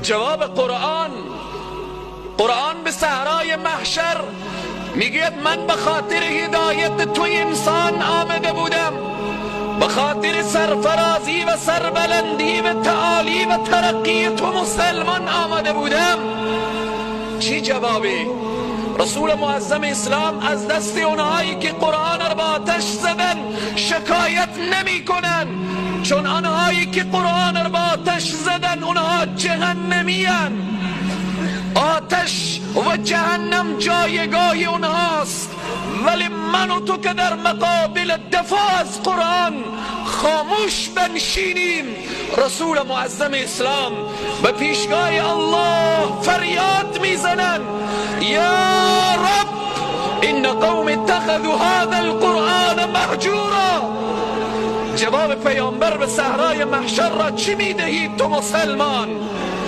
جواب قرآن، قرآن به صحرای محشر میگوید من به خاطر هدایت توی انسان آمده بودم، به خاطر سرفرازی و سربلندی و تعالی و ترقی تو مسلمان آمده بودم. چی جوابی؟ رسول معظم اسلام از دست اونهایی که قرآن را به آتش زدن شکایت نمی کنن، چون آنهایی که قرآن را به آتش زدن اونها جهنمی هن. آتش و جهنم جایگاه اونهاست، ولی من و تو که در مقابل دفاع از قرآن خاموش بنشینیم، رسول معظم اسلام به پیشگاه الله فریاد میزنن یا رب ان قوم اتخذوا هذا القرآن مهجورا. جواب پیامبر به صحرای محشر را چی میدهی تو مسلمان؟